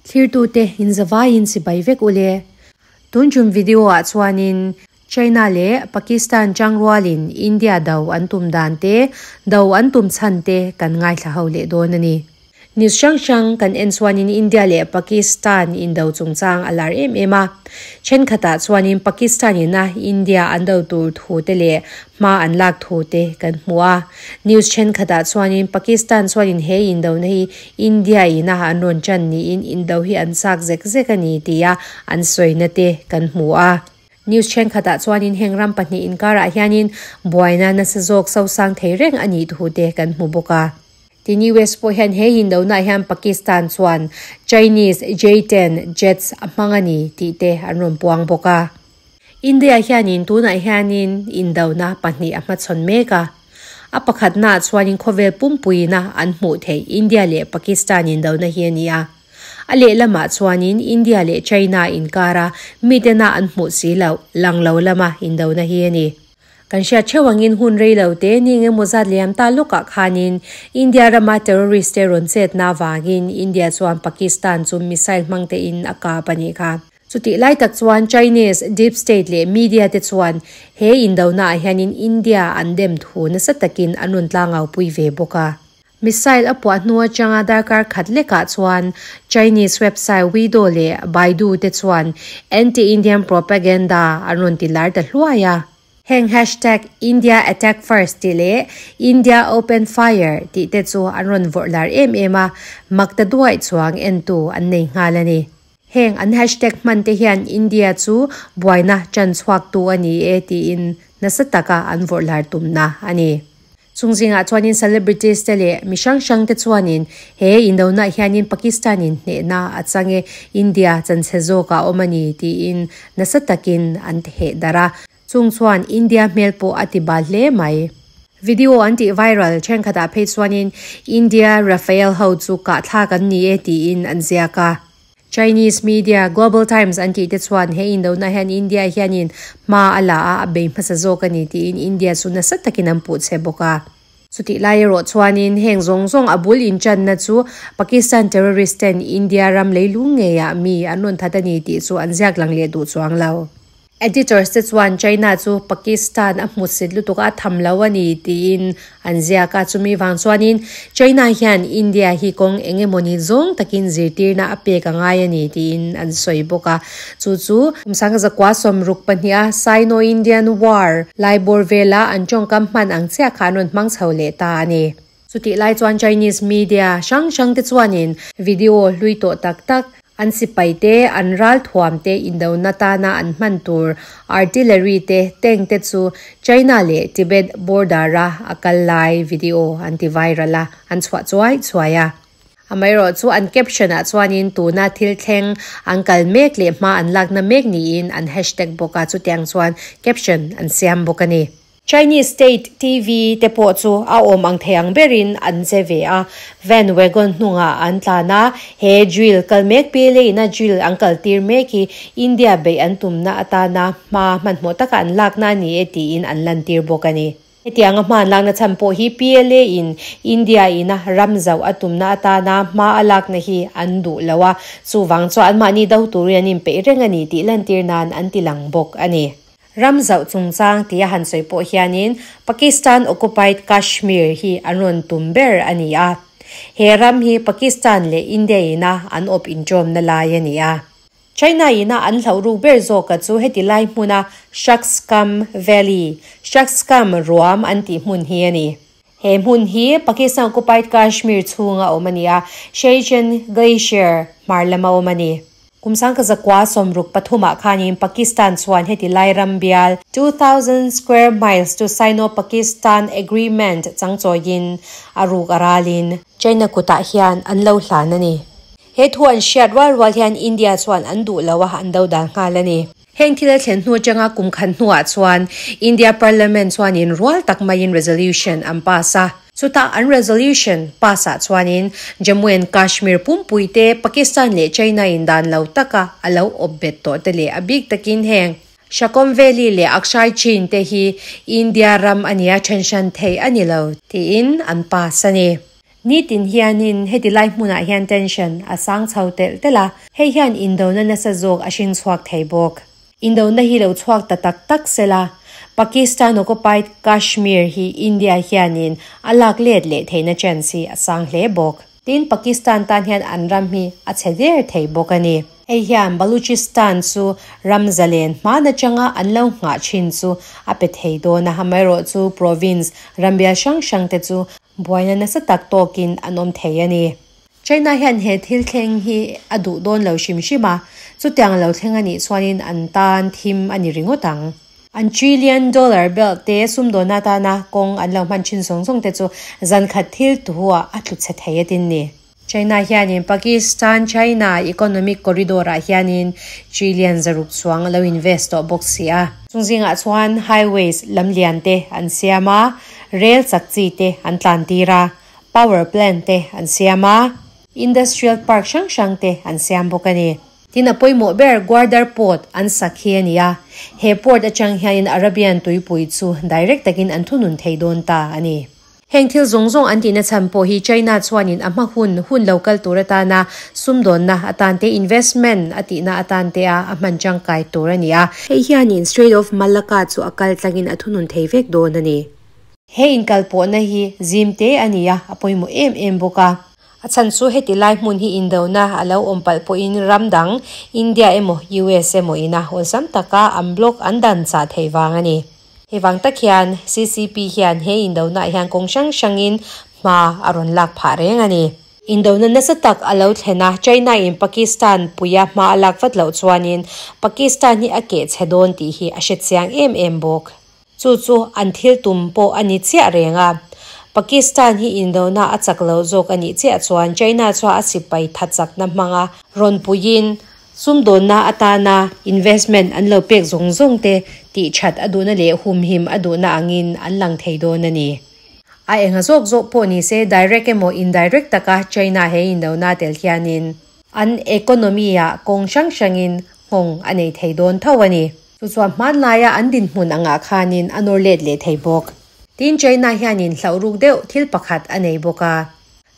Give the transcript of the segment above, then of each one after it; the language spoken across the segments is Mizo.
Thlirtute inzavaiin chibai vek ule. Tun tum video ah chuanin China leh Pakistan tangrualin India do an tum dan te, do an tum chhan te kan ngaithla ho leh dawn a ni. News hrang hrang kan en chuanin India leh Pakistan indo chungchang a lar em em a. Thenkhatah chuanin Pakistan ina India an do tur thu te leh hma an lak thu te kan hmu a. News thenkhatah chuanin Pakistan chuanin he indona hi India ina an rawn tan niin indo hi an chak zek zek a ni tia an sawina te kan hmu a. News thenkhatah chuanin heng ram pahnih inkarah hianin buaina nasa zawk sosang thei reng a nih thu te kan hmu bawk a. Tin US pawh hian he indona hian Pakistan chuan Chinese J-10 jets a hmang a ni tih te an rawn puang bawk a. India hianin tunah hianin indona pahnih a hmachhawn mek a. A pakhatnaah chuanin khawvel pumpuina an hmuh theih India leh Pakistan indona hi a ni a. A lehlamah chuanin India leh China inkara mitena an hmuh si loh lang lo lama indona hi a ni. Kan hriat theuh angin hun rei lo te ni engemaw zat liam ta lawkah khanin India rama terrorist te rawn chetna avangin India chuan Pakistan chu missile hmang tein a kap a nih kha. Chutih lai tak chuan Chinese deep state leh media te chuan he indona ah hianin India an dem thu nasa takin an rawn tlangau pui ve bawk a. Missile a puah hnu atanga darkar khat lekah chuan Chinese website Weibo leh Baidu te chuan anti-Indian propaganda an rawn ti lar ta hluai a. Heng hashtag India attack first tih leh India open fire tih te chu an rawn vawrh lar em em a, mak ta duaih chuang entu an nei nghal a ni. Heng an hashtag hman te hian India chu buaina chan chhuaktu a ni e tiin nasa taka an vawrh lar tumna a ni. Chung zingah chuanin celebrities te leh mi hrang hrang te chuanin he indona hianin Pakistan in hnehna a chang e, India chanchhe zawk a awm a ni tiin nasa takin an heh darh a. Chung chuan India hmel pawh a ti bal hle mai. Video an tih viral thenkhatah phei chuanin India Rafale ho chu kahthlak an ni e tiin an ziak a. Chinese media Global Times an tih te chuan he indona hian India hianin hma a la a, a bei hmasa zawk a ni tiin India chu nasa takin an puh che bawk a. Chutih lai erawh chuanin heng zawng zawng a bul inchanna chu Pakistan terrorist ten India ram leilung ngeiah mi an rawn that a ni tih chu an ziak lang leh duh chuang lo. Editors te chuan China chu Pakistan a hmusit lutuk a tham lo a ni tiin an ziak a, chumi vang chuanin China hian India hi kawng eng emawni zawng takin zirtirna a pek a ngai a ni tiin an sawi bawk a. Chu chu kum 1962 a Sino-Indian War lai bawr vela an tawngkam hman ang chiah kha an rawn hmang chho leh ta a ni. Chutih lai chuan Chinese media hrang hrang te chuanin video hlui tawh tak tak, an sipai te, an ral thuam te indona tana an hman tur artillery te, tank te chu China leh Tibet border a a kal lai video an ti viral a, an chhuah chuai chuai a. Amaherawh chu an caption ah chuanin tuna thil thleng an kal mek leh hma an lakna mek niin an hashtag bawk a, chutiang chuan caption an siam bawk a ni. Chinese State TV te pawh chu a awm ang thei ang berin an che ve a, van wagon hnungah an tlan a, he drill kal mek pi leiin a drill an kal tir mek hi India beih an tumna atana hma hmanhmawh taka an lakna a ni e tiin an lantir bawk a ni. Hetianga hma an lakna chhan pawh hi PLA in India ina ram zauh a tumna atana hma a lakna hi an duh lo a, chuvang chuan anmahni do turin an inpeih reng a ni tih lantir nan an ti lang bawk a ni. Ram zauh chungchang tia han sawi pawh hianin Pakistan occupied Kashmir hi an rawn tum ber a ni a. He ram hi Pakistan leh India ina an awp inṭawmna lai a ni a. China ina an hlauh ruk ber zawka chu heti lai hmuna Shaksgam Valley, Shaksgam ruam an tih hmun hi a ni. He hmun hi Pakistan occupied Kashmir chhunga awm a ni a, Shechen Glacier hmar lama awm a ni. Kum 1963 ah khanin Pakistan chuan heti lai ram bial 2000 square miles chu Sino-Pakistan Agreement changchawiin a ruk a ralin China kutah hian an lo hlan a ni. He thu an hriat rual rual hian India chuan an duh lo a, an do dan nghal a ni. Heng thil a thlen hnu atanga kum khat hnuah chuan India Parliament chuanin rual tak maiin resolution an pass a. Chutah an resolution pass ah chuanin Jammu and Kashmir pumpui te Pakistan leh China in dan lo taka a lo awp bet tawh te leh a bik takin heng Shakom Valley leh Aksai Chin te hi India ram a nia then hran thei a ni lo tiin an pass a ni. Nitin hianin heti lai hmunah hian tension a sang chho telh telh a, hei hian indona nasa zawk a hring chhuak thei bawk. Indona hi lo chhuak ta tak tak sela, Pakistan occupied Kashmir hi India hianin a lak let leh theihna chance hi a sang hle bawk. Tin, Pakistan tan hian an ram hi a chhe der thei bawk a ni. Hei hian Baluchistan chu ram zalen hman atanga an lo nghah thin chu a pe thei dawn a, amaherawhchu province rambial hrang hrang te chu buaina nasa tak tawkin an awm thei a ni. China hian he thil thleng hi a duh dawn lo hrim hrim a, chutiang lo thleng a nih chuanin an tan thim a ni ringawt ang. An trillion dollar belt te sumdawn atana kawng an lo hman thin zawng zawng te chu zan khat thil tuhuah a tlu chhe thei atin ni. China hianin Pakistan-China Economic Corridor-ah hianin trillion zaruk chuang a lo invest tawh bawk si a. Chung zingah chuan highways lam lian te an siam a, rail chak chi te an tlan tir a. Power plant te an siam a, industrial park hrang hrang te an siam bawk a ni. Tin, a pawimawh ber Gwadar Port an sak hi a ni a, he port atang hianin Arabian tuipui chu direct takin an thunun thei dawn ta a ni. Heng thil zawng zawng an tihna chhan pawh hi China chuanin a hma hun hun lo kal tur atana sumdawnna atan te, investment a tihna atan te a a hman tangkai tur a ni a. Hei hianin Strait of Malacca chu a kal tlangin a thunun thei vek dawn a ni. He inkalpawhna hi zim te a ni a, a pawimawh em em bawk a. A chhan chu heti lai hmun hi indona a lo awm palh pawhin ram dang, India emaw US emaw ina awlsam taka an block an dan chah theih vang a ni. Hei vang tak hian CCP hian he indonaah hian kawng hrang hrangin hma a rawn lak phah reng a ni. Indona nasa tak a lo thlen a, China in Pakistan puia hma a lak vat loh chuanin Pakistan hi a keh chhe dawn tih hi a hrechiang em em bawk. Chu chu an thil tum pawh a ni chiah reng a. Pakistan hi indona a chak lo zawk a nih chiah chuan China chua a sipai tha chakna hmanga rawn puiin sumdawnna atana investment an lo pek zawng zawng te tih that a duhna leh humhim a duhna angin an lang thei dawn a ni. A enga zawk zawk pawh ni se direct emaw indirect taka China he indona tel hianin an economy ah kawng hrang hrangin nghawng a nei thei dawn tho a ni. Chu chuan hmanlaia an dinhmun angah khanin a nawr let leh thei bawk. Tin, China hianin hlauh ruk deuh thil pakhat a nei bawk a.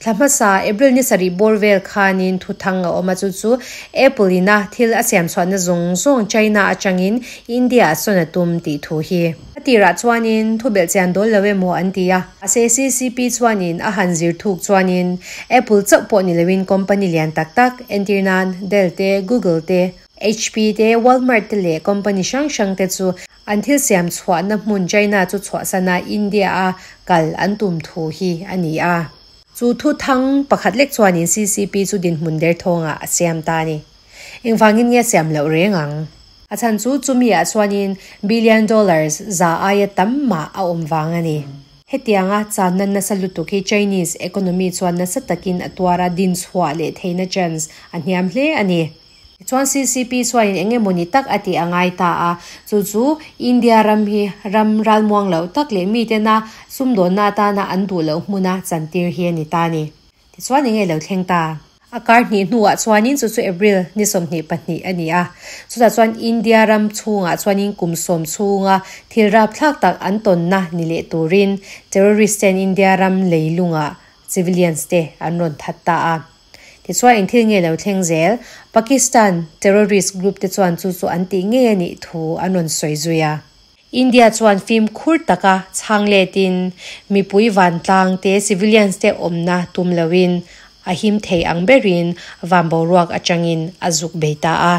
Thla hmasa, April ni sarih bawr vel khanin thuthang a awm a, chu chu Apple ina thil a siam chhuahna zawng zawng China atangin India a sawn a tum tih thu hi. A tirah chuanin thu belhchian dawl lo emaw an ti a, mahse CCP chuanin a han zir thuk chuanin Apple chauh pawh ni loin company lian tak tak, entir nan Dell te, Google te, HP te, Walmart te leh company hrang hrang te chu an thil siam chhuahna hmun China chu chhuahsana India a kal an tum thu hi a ni a. Chu thu thang pakhat lek chuanin CCP chu dinhmun derthawngah a siam ta a ni. Engvangin nge siam loh reng ang? A chhan chu chumi ah chuanin billion dollars za aia tam mah a awm vang a ni. Hetianga channa nasa lutuk hi Chinese economy chuan nasa takin a tuar a, dinchhuah leh theihna chance a hniam hle a ni. Tichuan CCP chuanin eng emaw ni tak a tih a ngai ta a, chu chu India ram hi ram ralmuang loh tak leh mitena sumdawnna atana an duh loh hmuna chantir hi a ni ta a ni. Tichuan eng nge lo thleng ta? A kar hnih hnuah chuanin chu chu April ni 22 a ni a, chutah chuan India ram chhungah chuanin kum sawm chhunga thil rapthlak tak an tawnna ni leh turin terrorist ten India ram leilungah civilians te an rawn that ta a. Tichuan engthil nge lo thleng zel? Pakistan terrorist group te chuan chu chu an tih ngei a nih thu an rawn sawi zui a. India chuan fimkhur taka chhang letin mipui vantlang te, civilians te awmna tum loin a him thei ang berin van boruak atangin a zuk bei ta a.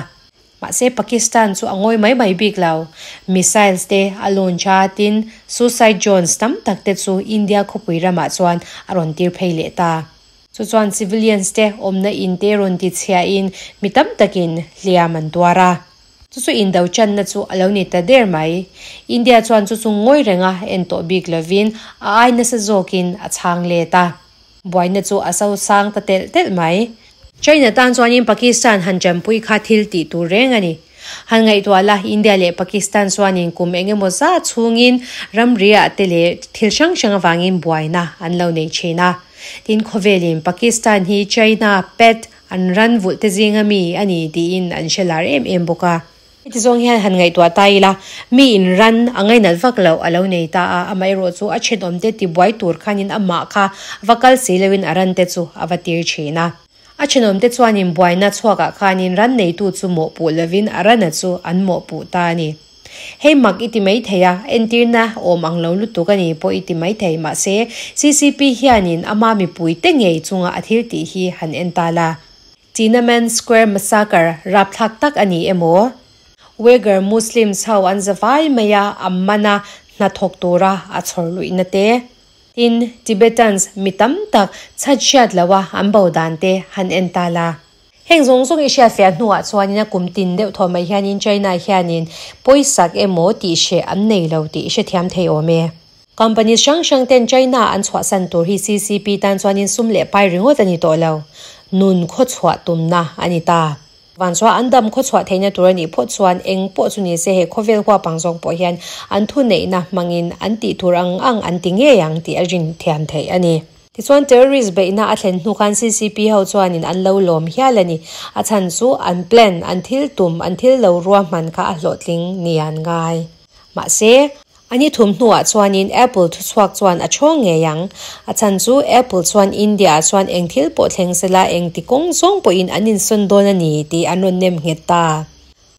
Mahse Pakistan chu a ngawi mai mai bik lo. Missiles te a launch a, tin suicide drones tam tak te chu India khawpui ramah chuan a rawn tir phei leh ta. Chu chuan civilians te awmna in te rawn ti chhiahin mi tam takin hliam an tuar a. Chu chu indo channa chu a lo ni ta der mai. India chuan chu chu ngawi renga en tawh bik lovin a ai nasa zawkin a chhang let a. Buaina chu a so sang ta telh telh mai. China tan chuanin Pakistan han champui kha thil tih tur reng a ni. Han ngaihtuah la, India leh Pakistan chuanin kum eng emaw zat chhungin ramriah te leh thil hrang hrang avangin buaina an lo nei thin a. Tin, khawvelin Pakistan hi China pet an ran vulh te zinga mi a ni tiin an hre lar em em bawk a. Heti zawng hian han ngaihtuah ta ila, mi in ran a ngainat vak loh a lo nei ta a, amaherawh chu a thenawmte tibuai tur khanin amah kha va kal si loin a rante chu a va tir thin a. A thenawmte chuanin buaina chhuakah khanin ran neitu chu mawhpuh lovin a rana chu an mawhpuh ta a ni. Hei mak i ti mai thei a, entirna awm ang lo lutuk a ni pawh i ti mai thei, mahse CCP hianin ama mipuite ngei chunga a thil tih hi han en ta la. Tiananmen Square Massacre rapthlak tak a ni emaw? Uighur Muslims ho an za vai mai a, an man a, hnathawk tura a chhawr luihna te. Tin, Tibetans mi tam tak chhat hriat loha an bo dan te han en ta la. Heng zawng zawng i hriatfiah hnuah chuanin a kum tin deuh thaw mai hianin China hianin pawisak emaw tih hreh an nei lo tih i hrethiam thei awm e. Companies hrang hrang ten China an chhuahsan tur hi CCP tan chuanin sum leh pai ringawt a ni tawh lo. Nun khawchhuah tumna a ni ta. Van chuan an dam khawchhuah theihna tur a nih phawt chuan eng pawh chu ni se he khawvel huapang zawng pawh hian an thuneihna hmangin an tih tur ang ang an ti ngei ang tih a rin thiam theih a ni. Tichuan terrorist beihna a thlen hnu khan CCP ho chuanin an lo lawm hial a ni. A chhan chu an plan, an thil tum, an thil lo ruahman kha a hlawhtling ni an ngai. Mahse, a ni thum hnuah chuanin Apple thuchhuak chuan a chhawng ngei ang. A chhan chu Apple chuan India-ah chuan eng thil pawh thleng sela eng ti kawng zawng pawhin an insawn dawn a ni tih an rawn nem nghet ta.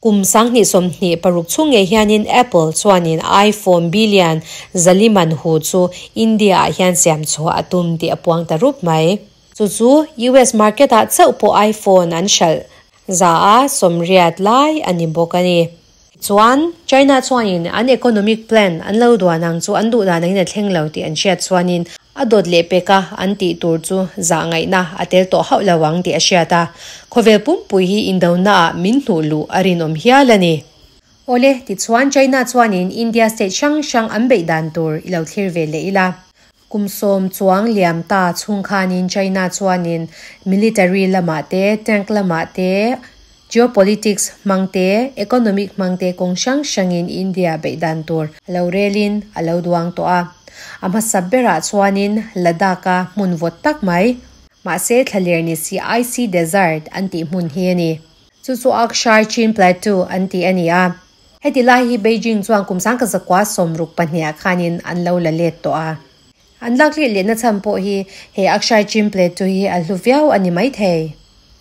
Kum 2026 chhung ngei hianin Apple chuanin iPhone billion zaliman hu chu India-ah hian siam chhuah a tum tih a puang ta rup mai. Chu chu US market-ah chauh pawh iPhone an hralh 80% lai a ni bawk a ni. Chuan, China chuanin an economic plan an lo duan ang chu an duh dan angin a thleng lo tih an hriat chuanin a dawt leh pek a, an tih tur chu zah ngaihna a tel tawh hauh lo ang tih a hriat a. Khawvel pumpui hi indonaah min hnuh luh a rinawm hial a ni. Awle, tichuan China chuanin India state hrang hrang an beih dan tur i lo thlir ve leh ila. Kum 10 chuang liam ta chhung khanin China chuanin military lamah te, tank lamah te, geopolitics hmang te, economic hmang te kawng hrang hrangin India beih dan tur a lo relin a lo duang tawh a. A hmasa berah chuanin Ladakh-a hmun vawt tak mai, mahse thlaler ni si Icy Desert an tih hmun hi a ni. Chu chu Akshai Chin Plateau an tih a ni a. Heti lai hi Beijing chuan kum 1962 ah khanin an lo la let tawh a. An lak leh lehna chhan pawh hi he Akshai Chin Plateau hi a hlu viau a ni maithei.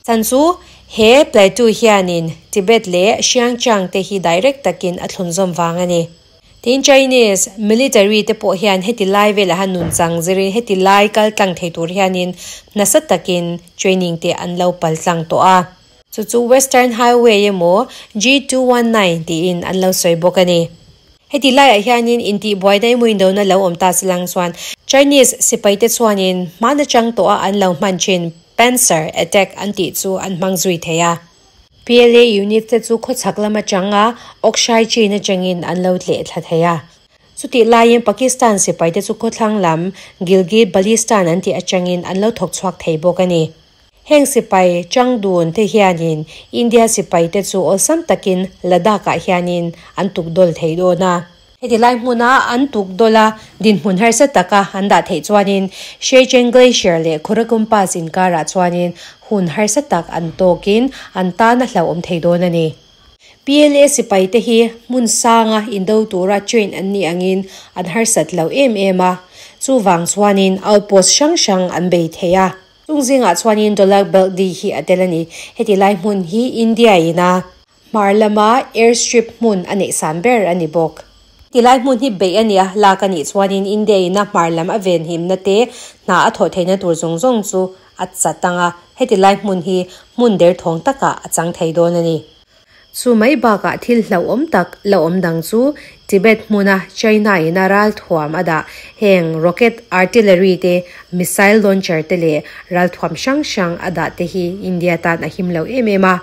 Chhan chu he Plateau hianin Tibet leh Xiangjiang te hi direct takin a thlunzawm vang a ni. Tin Chinese military te pawh hian heti lai velah han nunchang zirin heti lai kal tlang thei tur hianin nasa takin training te an lo pal tlang tawh a. Chu chu Western Highway emaw G219 tiin an lo sawi bawk a ni. Heti laiah hianin intihbuaina emaw indona lo awm ta silang chuan Chinese sipaite chuanin hman atang tawha an lo hman thin Panzer attack an tih chu an hmang zui thei a. PLA unit te chu khawchhak lam atanga Aksai Chin atangin an lo tleh thla thei a. Chutih laiin Pakistan sipaite chu khawthlang lam Gilgit-Baltistan an tih atangin an lo thawk chhuak thei bawk a ni. Heng sipai changdun te hianin India sipai te chu awlsam takin Ladakh-ah hianin an tukdawl thei dawn a. Heti lai hmuna an tukdawl a, dinhmun harsa taka an dah theih chuanin Shechen Glacier leh Karakoram Pass inkarah chuanin hun harsa tak an tawkin an tan a hlauhawm thei dawn a ni. PLA sipai te hi hmun sanga indo tura train an nih angin an harsat lo em em a, chuvang chuanin outpost hrang hrang an bei thei a. Chung zingah chuanin Dolak Belt D hi a tel a ni. Heti lai hmun hi India ina hmar lama airstrip hmun a neih san ber a ni bawk. Heti lai hmun hi beih a ni a, lak a nih chuanin India ina hmar lam a venhimna te hna a thawh theihna tur zawng zawng chu a chat ang a, heti lai hmun hi hmun derthawng takah a chang thei dawn a ni. Chu mai bakah thil hlauhawm tak la awm dang chu Tibet hmuna China in a ralthuam a dah heng rocket artillery te, missile launcher te leh ralthuam hrang hrang a dah te hi India tan a him lo em em a.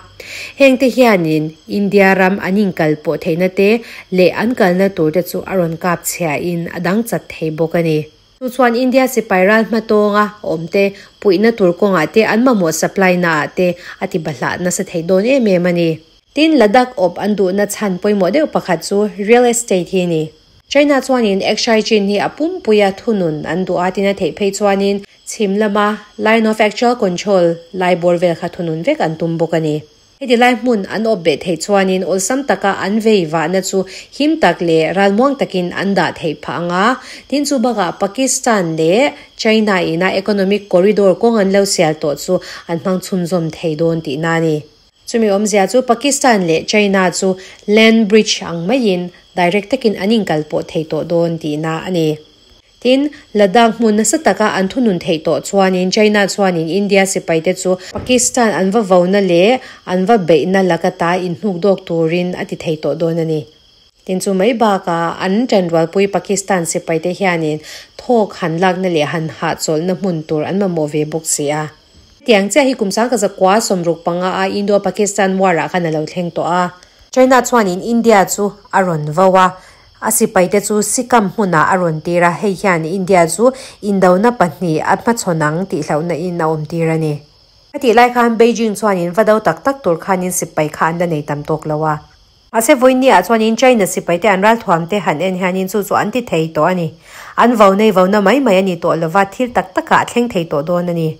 Heng te hianin India ram an inkal pawh theihna te leh an kalna tur te chu a rawn kap chhia in a dang chat thei bawk a ni. Chu chuan India sipai ral hmatawnga awmte puihna tur kawngah te an mamawh supply naah te a ti bahlah nasa thei dawn em em a ni. Tin, Ladakh awp an duhna chhan pawimawh deuh pakhat chu real estate hi a ni. China chuanin Aksai Chin hi a pumpuia thunun an duh a tina theih phei chuanin chhim lama line of actual control lai bawr vel kha thunun vek an tum bawk a ni. Heti lai hmun an awp beh theih chuanin awlsam taka an vei vahna chu him tak leh ralmuang takin an dah theih phah ang a. Tin chu bakah Pakistan leh China ina economic corridor kawng an lo sial tawh chu an hmang chhunzawm thei dawn tihna a ni. Chumi awmzia chu Pakistan leh China chu land bridge ang maiin direct takin an inkalpawh thei tawh dawn tihna a ni. Tin, Ladakh hmun nasa taka an thunun theih tawh chuanin China chuanin India sipaite chu Pakistan an va vona leh an va beihna laka ta inhnuk dawk turin a ti thei tawh dawn a ni. Tin, chu mai bakah an tanrualpui Pakistan sipaite hianin thawk han lakna leh han hahchawlhna hmun tur an mamawh ve bawk si a. Hetiang chiah hi kum 1965 a Indo-Pakistan War-ah khan a lo thleng tawh a. China chuanin India chu a rawn vo a, A sipaite chu Sikam hmunah a rawn tir a, hei hian India chu indona pahnih a hmachhawn ang tih hlauhna in a awm tir a ni. A tih lai khan Beijing chuanin va do tak tak tur khanin sipai kha an la nei tam tawk lo a. Mahse vawinia chuanin China sipaite an ralthuam te han en hianin chu chu an ti thei tawh a ni. An vo nei vona mai mai a ni tawh lova, thil tak takah a thleng thei tawh dawn a ni.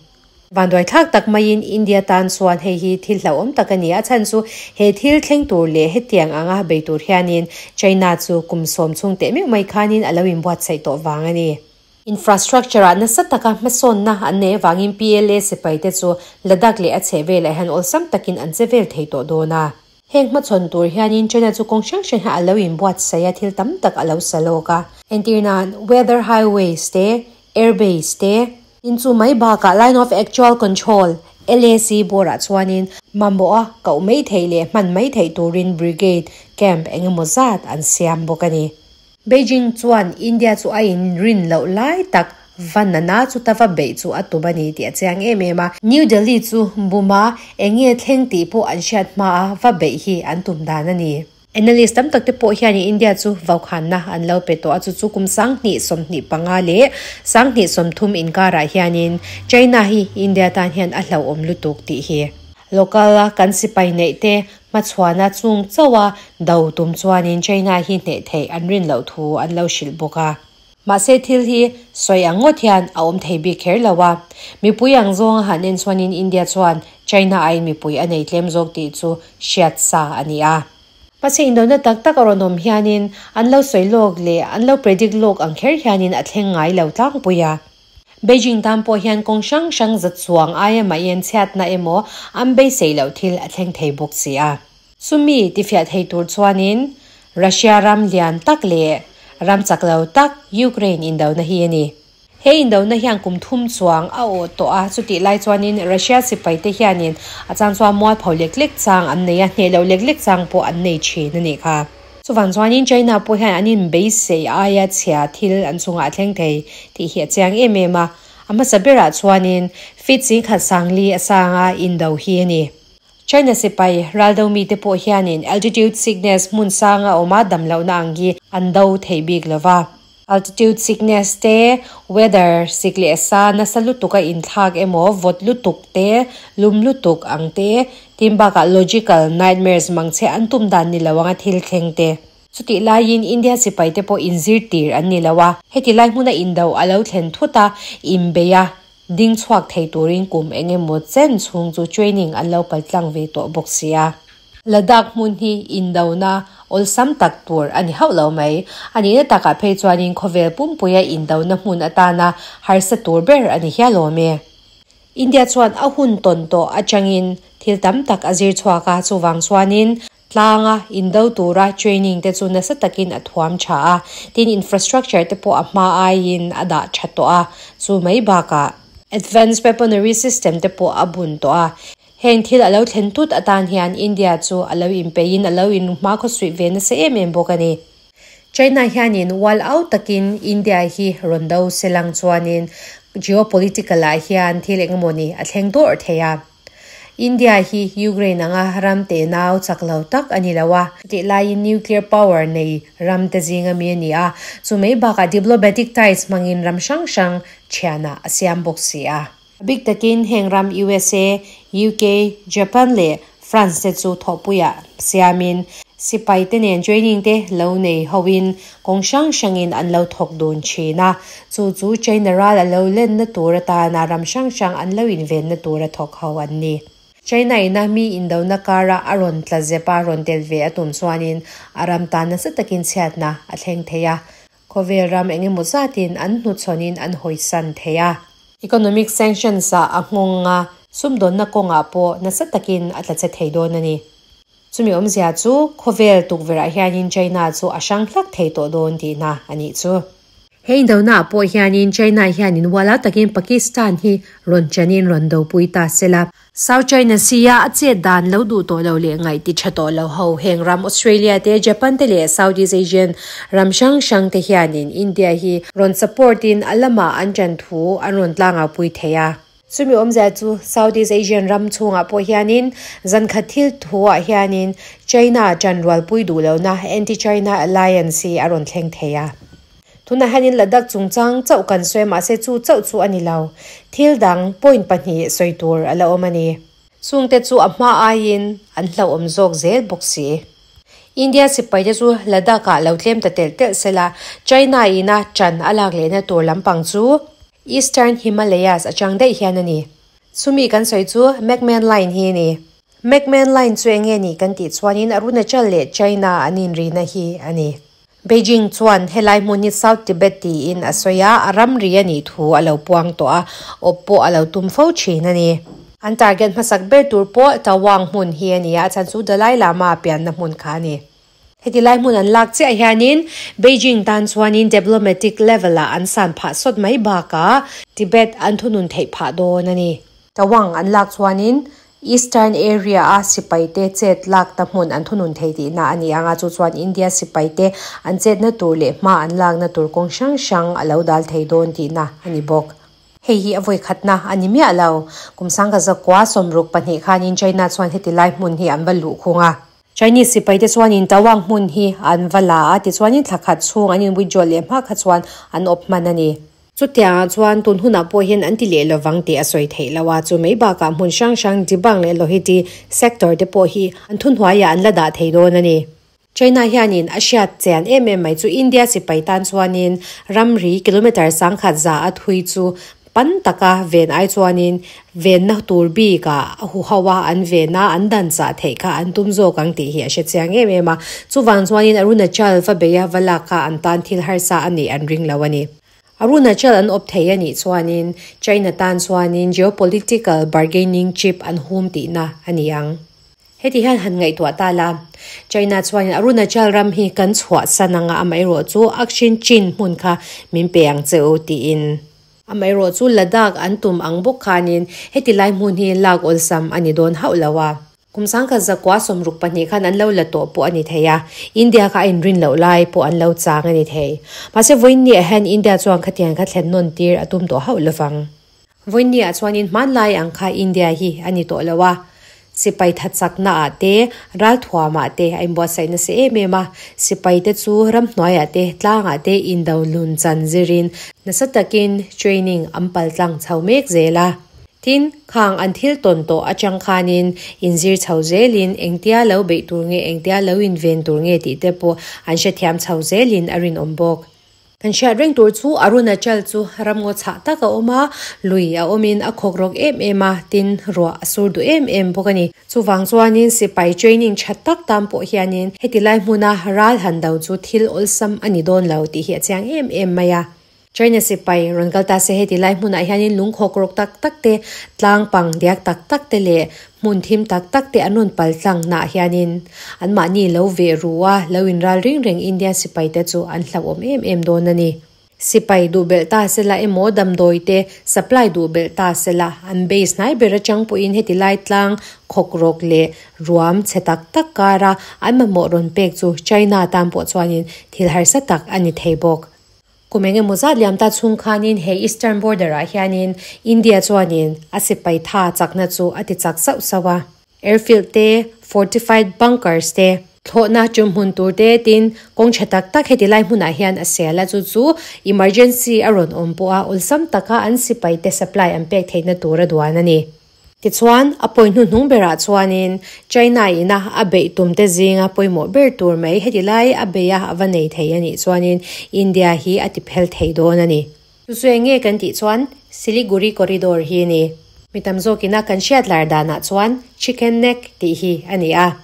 Vanduai thlak tak maiin India tan chuan hei hi thil hlauhawm tak a ni. A chhan chu he thil thleng tur leh hetiang anga bei tur hianin China chu kum sawm chhung teh meuh mai khanin a lo inbuatsaih tawh vang a ni. Infrastructure ah nasa taka hmasawnna an nei avangin PLA sipaite chu Ladakh leh a chhehvelah hian awlsam takin an che vel thei tawh dawn a. Heng hmachhawn tur hianin China chu kawng hrang hrang hian a lo inbuatsaih a, thil tam tak a lo sa lawk a. Entirnan, weather highways te, airbase te, In chu mai bakah Line of Actual Control, LAC, bawrah chuanin mamawh a koh mai theih leh hman mai theih turin brigade camp eng emaw zat an siam bawk a ni. Beijing chuan India chu a inrin loh lai tak va nana chu ta va beih chu a tum a ni tih a chiang em em a. New Delhi chu buma eng nge thleng tih pawh an hriat hmaa va beih hi an tum dan a ni. Analyst tam tak te pawh hianin India chu vaukhanna an lo pe tawh a, chu chu kum 2025 leh 2030 inkarah hianin China hi India tan hian a hlauhawm lutuk tih hi. Local a kan sipai neih te hmachhuana chung chauh a do tum chuanin China hi hneh theih an rin loh thu an lo hrilh bawk a. Mahse thil hi sawi ang ngawt hian a awm thei bik kher lo a, mipui ang zawnga han en chuanin India chuan China aiin mipui a nei tlem zawk tih chu hriat sa a ni a. Mahse indona tak tak a rawn awm hianin an lo sawi lawk leh an lo predict lawk ang kher hianin a thleng ngai lo tlangpui a. Beijing tan pawh hian kawng hrang hrang za chuang aia mah chhiatna emaw an beisei loh thil a thleng thei bawk si a. Chumi tifiah thei tur chuanin Russia ram lian tak leh ram chak lo tak Ukraine indona hi a ni. He indona hian kum thum chuang a awh tawh a, chutih lai chuanin Russia sipaite hianin a chang chuan mualpho lek lek chang an nei a, hneh loh lek lek chang pawh an nei thin a nih kha. Chuvang chuanin China pawh hian an inbeisei aia chhia thil an chungah a thleng thei tih hi a chiang em em a. A hmasa berah chuanin feet singkhat sangli a sanga indo hi a ni. China sipai raldo mite pawh hianin altitude sickness hmun sanga awma damlohna ang hi an do thei bik lova. Altitude sickness te, weather sik leh sa nasa lutuk a inthlak emaw vawt lutuk te, lum lutuk ang te, tin bakah logical nightmares mang che an tum dan ni lo anga thil thleng te. Chutih laiin India sipai te pawh inzir tir an ni lo a, heti lai hmuna indo a lo thlen thut a, inbei a, Ding chhuak thei turin kum eng emaw chen chhung chu training an lo kal tlang ve tawh bawk si a. Ladakh hmun hi indona awlsam tak tur a ni hauh lo mai. A nihna takah phei chuanin khawvel pumpuia indona hmun atana harsa tur ber a ni hial awm e. India chuan a hun tawn tawh atangin thil tam tak a zir chhuak a, chuvang chuanin Tlanga indo tura training te chu nasa takin a thuam tha a, tin infrastructure te pawh a hma aiin a dah tha tawh a, chu mai bakah advanced weaponry system te pawh a bun tawh a. Heng thil a lo thlen tut atan hian India chu a lo inpeihin a lo inhma khawsuih ve nasa em em bawk a ni. China hianin wall out takin India hi rawn do se lang chuanin geopolitical ah hian thil engemaw ni a thleng dawrh thei a. India hi Ukraine anga ram te nau chak lo tak a ni lo a, chutih laiin nuclear power nei ram te zinga mi a ni a, chu mai bakah diplomatic ties hmangin ram hrang hrang thianah a siam bawk si a. A bik takin heng ram USA, UK, Japan leh France te chu thawhpuiah siamin Sipai te nen training te lo nei hoin kawng hrang hrangin an lo thawk dun thin a, chu chu China ral a lo lenna tur atana ram hrang hrang an lo invenna tura thawk ho an ni. China ina mi indona kara a rawn tla zep a rawn tel ve a tum chuanin a ram tan nasa takin chhiatna a thleng thei a. Khawvel ram eng emaw zatin an hnuchhawnin an hawisan thei a. Economic sanctions ah a nghawng a, sumdawnna kawngah pawh nasa takin a tla che thei dawn a ni. Chumi awmzia chu khawvel tukverh ah hianin China chu a hrang hlak thei tawh dawn tihna a nih chu. He indona ah pawh hianin China hianin ualau takin Pakistan hi rawn chanin rawn dopui ta sela. South China Sea a a chet dan lo duh tawh lo leh ngaih ti tha tawh lo ho heng ram Australia te, Japan te leh Southeast Asian ram hrang hrang te hianin India hi rawn support in a lamah an ṭan thu an rawn tlangau-pui thei a. Chumi awmzia chu Southeast Asian ram chhungah pawh hianin zan khat thil thuah hianin China ṭan rualpui duh lohna Anti-China Alliance hi a rawn thleng thei a. Tunah hianin Ladakh chungchang chauh kan sawi a, mahse chu chauh chu a ni lo. Thil dang point pahnih sawi tur a la awm a ni. Chungte chu a hma aiin an hlauhawm zawk zel bawk si. India sipaite chu Ladakh-ah lo tlem ta telh telh sela, China ina ṭan a lak lehna tur lampang chu Eastern Himalayas atang daih hian a ni. Chumi kan sawi chu McMahon Line hi a ni. McMahon Line chu eng nge ni kan tih chuanin Arunachal leh China an inrihna hi a ni. Beijing chuan helai hmun hi South Tibet tiin a sawi a, a ramri a nih thu a lo puang tawh a, awp pawh a lo tum fo thin a ni. An target hmasak ber tur pawh Tawang hmun hi a ni a, a chhan chu Dalai Lama pianna hmun kha a ni. Heti lai hmun an lak chiah hianin Beijing tan chuanin diplomatic level ah an san phah sawt mai bakah Tibet an thunun theih phah dawn a ni. Tawang an lak chuanin Eastern area a sipaite chet lak ta hmun an thunun thei tihna a ni ang a, chu chuan India sipaite an chetna tur leh hma an lakna tur kawng hrang hrang a lo dal thei dawn tihna a ni bawk. Hei hi a vawi khatna a ni miah lo. Kum sangka zakua 62 khanin China chuan heti lai hmun hi an va luh khung a. Chinese sipaite chuanin Tawang hmun hi an va la a, tichuanin thla khat chhung an in withdraw leh hma kha chuan an awp hman a ni. Chutiangah chuan tun hunah pawh hian an ti leh lovang tih a sawi theih lo a, chu mai bakah hmun hrang hrang Dibang leh Lohiti sector te pawh hi an thuhnuaiah an la dah thei dawn a ni. China hianin a hriat chian em em mai chu India sipai tan chuanin ramri kilometre 10,100 a thui chu pan taka ven ai chuanin venna tur bikah a huho a, an vena an dan chah theih kha an tum zawk ang tih hi a hre chiang em em a. Chuvang chuanin Arunachal va beia va lak kha an tan thil harsa a nih an ring lo a ni. Arunachal an awp thei a nih chuanin China tan chuanin geopolitical bargaining chip an hum tihna a ni ang. Heti hian han ngaihtuah ta la, China chuanin Arunachal ram hi kan chhuahsan anga amaherawh chu Akshin Chin hmun kha min pe ang che u tiin. Amaherawh chu Ladakh an tum ang bawk khanin heti lai hmun hi lak awlsam a ni dawn hauh lo a. Kum 1962 khan an lo la tawh pawh a ni thei a, India kha a inrin loh lai pawh an lo chang a ni thei. Mahse vawiinniah hian India chuan khatiang kha thlen nawn tir a tum tawh hauh lovang. Vawiinniah chuanin hmanlai ang kha India hi a ni tawh lo a, sipai tha chakna ah te, ralthuam ah te a inbuatsaih nasa em em a, sipai te chu ramhnuaiah te, tlangah te indo lun chan zirin nasa takin training an paltlang chho mek zel a. Tin, khang an thil tawn tawh atang khanin inzir chho zelin engtia lo beih tur nge, engtia lo inven tur nge tih te pawh an hrethiam chho zelin a rinawm bawk. Kan hriat reng tur chu Arunachal chu ramngaw chhah tak a awm a, lui a awmin a khawk rawk em em a, tin, ruah a sur duh em em bawk a ni. Chuvang chuanin sipai training tha tak tan pawh hianin heti lai hmuna ral han do chu thil awlsam a ni dawn lo tih hi a chiang em em mai a. China sipai rawn kal ta se heti lai hmunah hianin lungkhawk rawk tak tak te, tlang pang diak tak tak te leh hmun thim tak tak te an rawn pal tlang naah hianin anmahni lo veh ru a, lo inral ring reng India sipai te chu an hlauhawm em em dawn a ni. Sipai duh belh ta sela emaw damdawi te supply duh belh ta sela an base hnai ber atang pawhin heti lai tlang khawk rawk leh ruam chhe tak tak kara an mamawh rawn pek chu China tan pawh chuanin thil harsa tak a ni thei bawk. Kum eng emaw zat liam ta chhung khanin he Eastern Border ah hianin India chuanin a sipai tha chakna chu a ti chak sauh sauh a. Airfield te, fortified bunkers te, thlawhna tum hmun tur te tin kawng tha tak tak heti lai hmunah hian a sel a, chu chu emergency a rawn awm pawh a awlsam taka an sipai te supply an pek theihna tur a duan a ni. Tichuan, a pawi hnuhnung berah chuanin China ina a beih tumte zinga pawimawh ber tur mai heti lai a beih a a va nei thei a nih chuanin India hi a ti phel thei dawn a ni. Chu chu eng nge kan tih chuan Siliguri Corridor hi a ni. Mi tam zawkina kan hriat lar danah chuan Chicken Neck tih hi a ni a.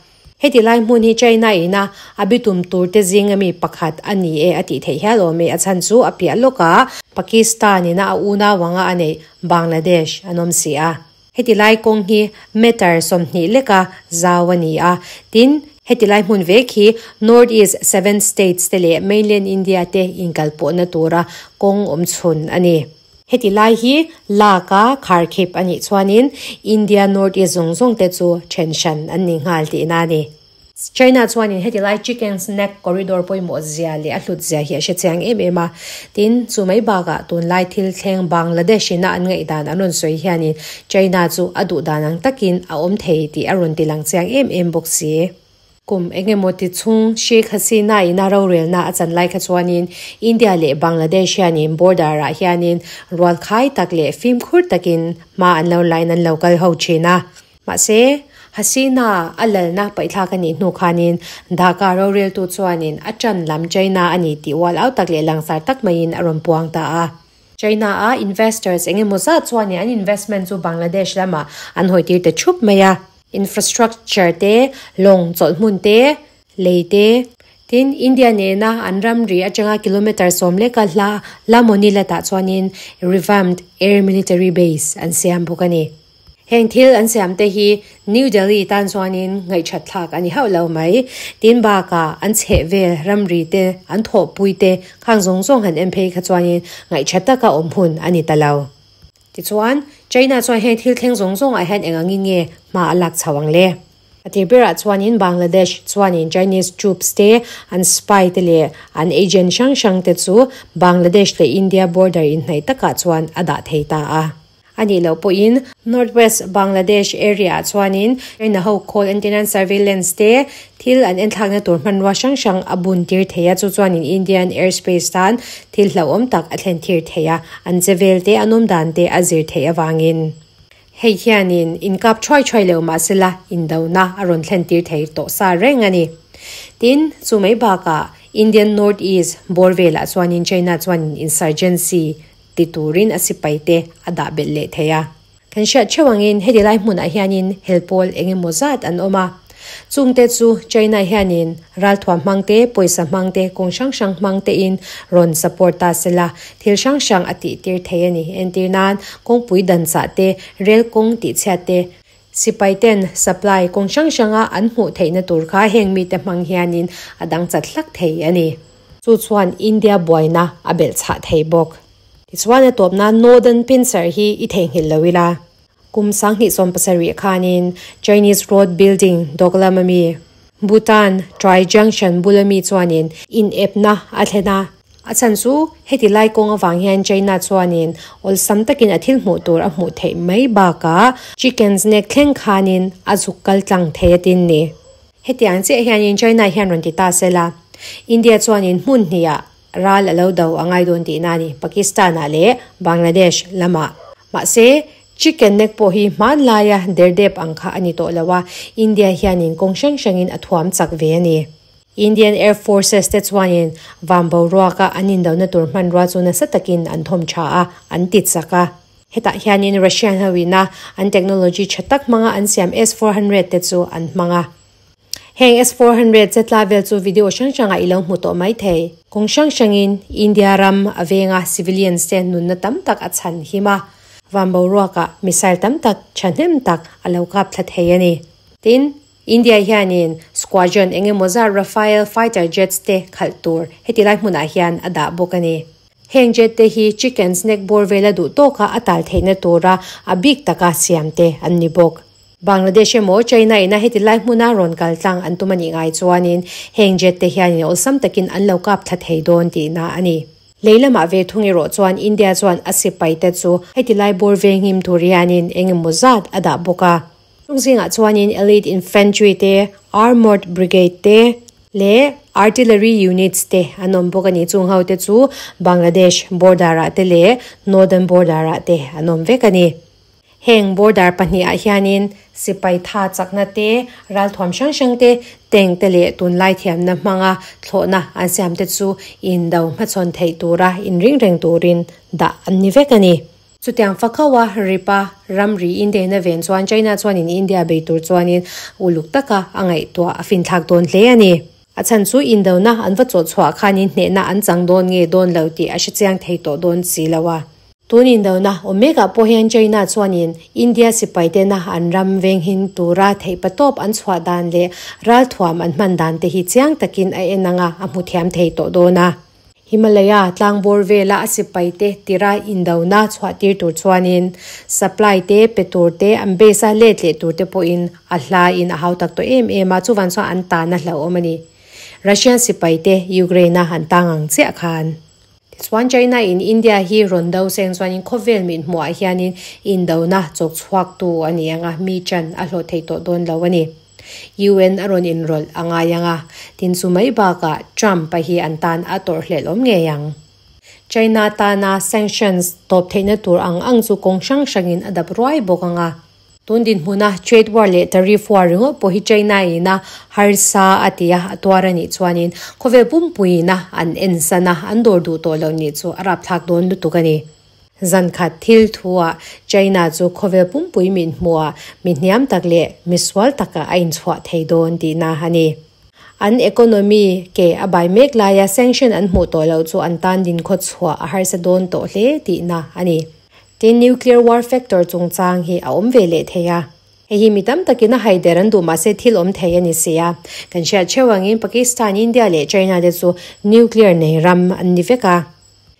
Heti lai hmun hi China ina a bitum tur te zinga mi pakhat a ni e a tih theih hial awm e. A chhan chu a piah lawkah Pakistan ina a unau anga a neih Bangladesh an awm si a. Heti lai kawng hi meter 20 leka zau a ni a. Tin, heti lai hmun vek hi North East seven states te leh mainland India te inkalpawhna tura kawng awm chhun a ni. Heti lai hi lak a kharkhip a nih chuanin India North East zawng zawng te chu then hran an ni nghal tihna a ni. China chuanin heti lai Chicken's Neck Corridor pawimawh zia leh a hlut zia hi a hre chiang em em a. Tin, chu mai bakah tunlai thil thleng Bangladesh ina an ngaihdan an rawn sawi hianin China chu a duh dan ang takin a awm thei tih a rawn ti lang chiang em em bawk si. Kum engemaw ti chhung Sheikh Hasina ina rorelna a chan lai kha chuanin India leh Bangladesh hianin border ah hianin rual khai tak leh fimkhur takin hma an lo lain an lo kal ho thin a. Mahse, Hasina a lalna paihthlak a nih hnu khanin Dhaka roreltu chuanin a tan lam China a ni tih ual au tak leh langsar tak maiin a rawn puang ta a. China a investors eng emaw zat chuanin an investment chu Bangladesh lamah an hawitir ta thup mai a. Infrastructure te, lawng chawlh hmun te, lei te, tin India nena an ramri atanga kilometre 10 leka hla Lalmonirhat tah chuanin revamped air military base an siam bawk a ni. Heng thil an siam te hi New Delhi tan chuanin ngaihthat thlak a ni hauh lo mai. Tin bakah an chheh vel ramri te an thawhpui te khang zawng zawng han en phei kha chuanin ngaihthat taka awm hun a ni ta lo. Tichuan, China chuan heng thil thleng zawng zawngah hian eng angin nge hma a lak chho ang le? A tir berah chuanin Bangladesh chuanin Chinese troops te, an spy te leh an agent hrang hrang te chu Bangladesh leh India border inhnaih takah chuan a dah thei ta a. A nih loh pawhin North West Bangladesh area ah chuanin China ho khawl antenna surveillance te thil an enthlakna tur hmanrua hrang hrang a bun tir thei a, chu chuanin Indian airspace tan thil hlauhawm tak a thlen thir thei a, an che vel te an awm dan te a zir theih avangin. Hei hianin inkap thuai thuai lo mahsela indona a rawn thlen tir thei tawh sa reng a ni. Tin, chu mai bakah Indian North East bawr velah chuanin China chuanin insurgency ti turin a sipai te a dah belh leh thei a. Kan hriat theuh angin heti lai hmunah hianin helpawl eng emaw zat an awm a. Chungte chu China hianin ralthuam hmang te, pawisa hmang te, kawng hrang hrang hmang tein rawn support ta se la, thil hrang hrang a tih tir thei a ni. Entir nan, kawngpui dan chah te, rel kawng tihchhiat te, sipai ten supply kawng hrang hranga an hmuh theihna tur kha heng mite hmang hianin a dang chat hlak thei a ni. Chu chuan India buaina a belh chhah thei bawk. Tichuan a tawpna Northern Pincer hi i theihnghilh lo ila. Kum 2017 khanin Chinese road building Doklam ami Bhutan Tri Junction bul ami chuanin in epna a thlen a. A chhan chu heti lai kawng avang hian China chuanin awlsam takin a thil hmuh tur a hmuh theih mai bakah Chicken's Neck thleng khanin a zuk kal tlang thei a tin ni. Hetiang chiah hianin China hian rawn ti ta sela, India chuanin hmun hniah ral a lo do a ngai dawn tihna a ni, Pakistan-ah leh Bangladesh lamah. Mahse, Chicken Neck pawh hi hmanlaia derdep ang kha a ni tawh lo a, India hianin kawng hrang hrangin a thuam chak ve a ni. Indian Air Forces te chuanin van boruaka an indona tur hmanrua chu nasa takin an thawm tha a, an ti chak a. Hetah hianin Russian hoina an technology tha tak hmanga an siam S-400 te chu an hmang a. Heng S-400 chetla vel chu video hrang hrangah i lo hmu tawh mai thei. Kawng hrang hrangin India ram a venga civilians te nunna tam tak a chhan him a, van boruakah missile tam tak thahnem tak a lo kap thla thei a ni. Tin, India hianin squadron eng emaw zat Rafale fighter jets te khalh tur heti lai hmunah hian a dah bawk a ni. Heng jet te hi Chicken's Neck bawr vela duh tawka a tal theihna tura a bik taka siam te an ni bawk. Bangladesh emaw China ina heti lai hmuna rawn kal tlang an tum a nih ngai chuanin heng jet te hianin awlsam takin an lo kap thla thei dawn tihna a ni. Lei lamah ve thung erawh chuan India chuan a sipai te chu heti lai bawr venghim tur hianin eng emaw zat a dah bawk a. Chung zingah chuanin Elite Infantry te, Armoured Brigade te leh Artillery Units te an awm bawk a ni. Chung ho te chu Bangladesh border ah te leh Northern border ah te an awm vek a ni. Heng border pahnih ah hianin sipai tha chakna te, ralthuam hrang hrang te, tank te leh tunlai thiamna hmanga thlawhna an siam te chu indo hmachhawn theih tura inring reng turin dah an ni vek a ni. Chutiang fakho a ripa ramri India-in a ven chuan China chuanin India bei tur chuanin uluk taka a ngaihtuah a finthlak dawn hle a ni. A chhan chu indona an va chawh chhuah khanin hnehna an chang dawn nge dawn lo tih a hrechiang thei tawh dawn si lo a. Tun indona awm mekah pawh hian China chuanin India sipai tena an ram venghin tura theihpatawp an chhuah dan leh ralthuam an hman dan te hi chiang takin a en anga a hmu thiam thei tawh dawn a. Himalaya tlangbawr vela a sipai te tira indona chhuah tir tur chuanin supply te pe tur te an base a let leh tur te pawhin a hla in a hautak tawh em em a, chuvang chuan an tan a hlauhawm a ni. Russian sipai te Ukraine a han tang ang chiah khan. Tichuan China in India hi rawn do seng chuanin khawvel mit hmuhah hianin indona chawk chhuaktu a ni ang a, mi chan a hlawh thei tawh dawn lo a ni. UN a rawn inrawlh a ngai ang a, tin chu mai bakah Trump a hi an tan a tawrhhlelh awm ngei ang. China tana sanctions tawp theihna tur ang ang chu kawng hrang hrangin a dap ruai bawk ang a. Tun dinhmuna trade war leh tariff war ringawt pawh hi China ina harsa a ti a, a tuar a nih chuanin khawvel pumpuiina an ensan a, an dawr duh tawh loh nih chu a rapthlak dawn lutuk a ni. Zan khat thil thuah China chu khawvel pumpui min hmuhah mi hniam tak leh mi sual takah a inchhuah thei dawn tihna a ni. An economy ke a bai mek laia sanction an hmuh tawh loh chu an tan dinkhawt chhuah a harsa dawn tawh hle tihna a ni. Tin, nuclear war factor chungchang hi a awm ve leh thei a. Hei hi mi tam takin a haider an duh mahse thil awm thei a ni si a. Kan hriat theuh angin Pakistan, India leh China te chu nuclear nei ram an ni vek a.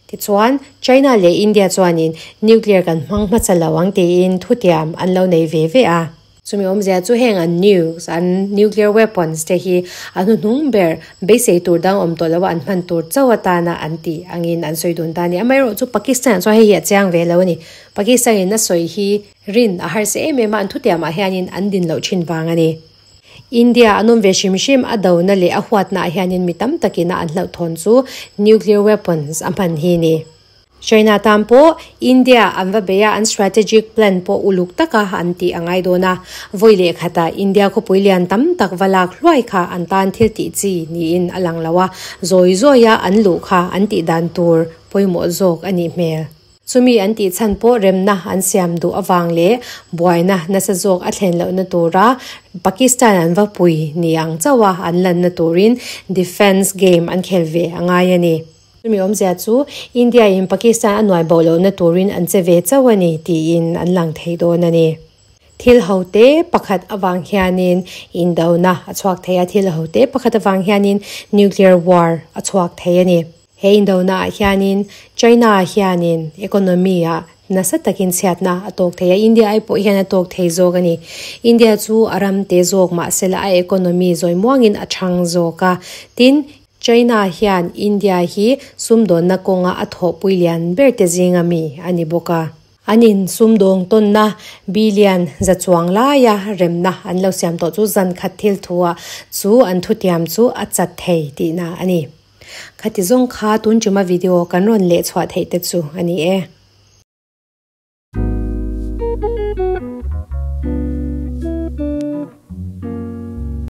Tichuan, China leh India chuanin nuclear kan hmang hmasa lo ang tiin thutiam an lo nei ve ve a. Chumi awmzia chu heng an nukes, an nuclear weapons te hi a hnuhnung ber beisei tur dang awm tawh loa an hman tur chauh atana an tih angin an sawi dun ta a ni. Amaherawh chu Pakistan ah chuan hei hi a chiang ve lo a ni. Pakistan in a sawi hi rin a harsa em em a, an thutiamah hianin an din loh thin vang a ni. India an awm ve hrim hrim a dona leh a huatnaah hianin mi tam takin a an hlauhthawn chu nuclear weapons a hman hi a ni. China tan pawh India an va bei a, an strategic plan pawh uluk taka an tih a ngai dawn a. Vawi leh khatah India khawpui lian tam tak va lak hluai kha an tan thil tih chi niin a lang lo a, zawi zawia an luh kha an tih dan tur pawimawh zawk a nih hmel. Chumi an tih chhan pawh remna an siam duh avang leh buaina nasa zawk a thlen lohna tura Pakistan an va pui ni ang chauh a an lanna turin defence game an khel ve a ngai a ni. Chumi awmzia chu India in Pakistan a nuai bo lohna turin an che ve chauh a ni tiin an lang thei dawn a ni. Thil ho te pakhat avang hianin indona a chhuak thei a, thil ho te pakhat avang hianin nuclear war a chhuak thei a ni. He indona ah hianin China hianin economy ah nasa takin chhiatna a tawk thei a, India ai pawh hian a tawk thei zawk a ni. India chu a ram te zawk mahsela a economy zawi muangin a chhang zawk a, tin China hian India hi sumdawnna kawnga a thawhpui lian ber te zinga mi a ni bawk a. An in sumdawng tawnna billion za chuang laia remna an lo siam tawh chu zan khat thil thua chu an thutiam chu a chat thei tihna a ni. Khati zawng kha tun chuma video kan rawn leh chhuah theih te chu a ni e.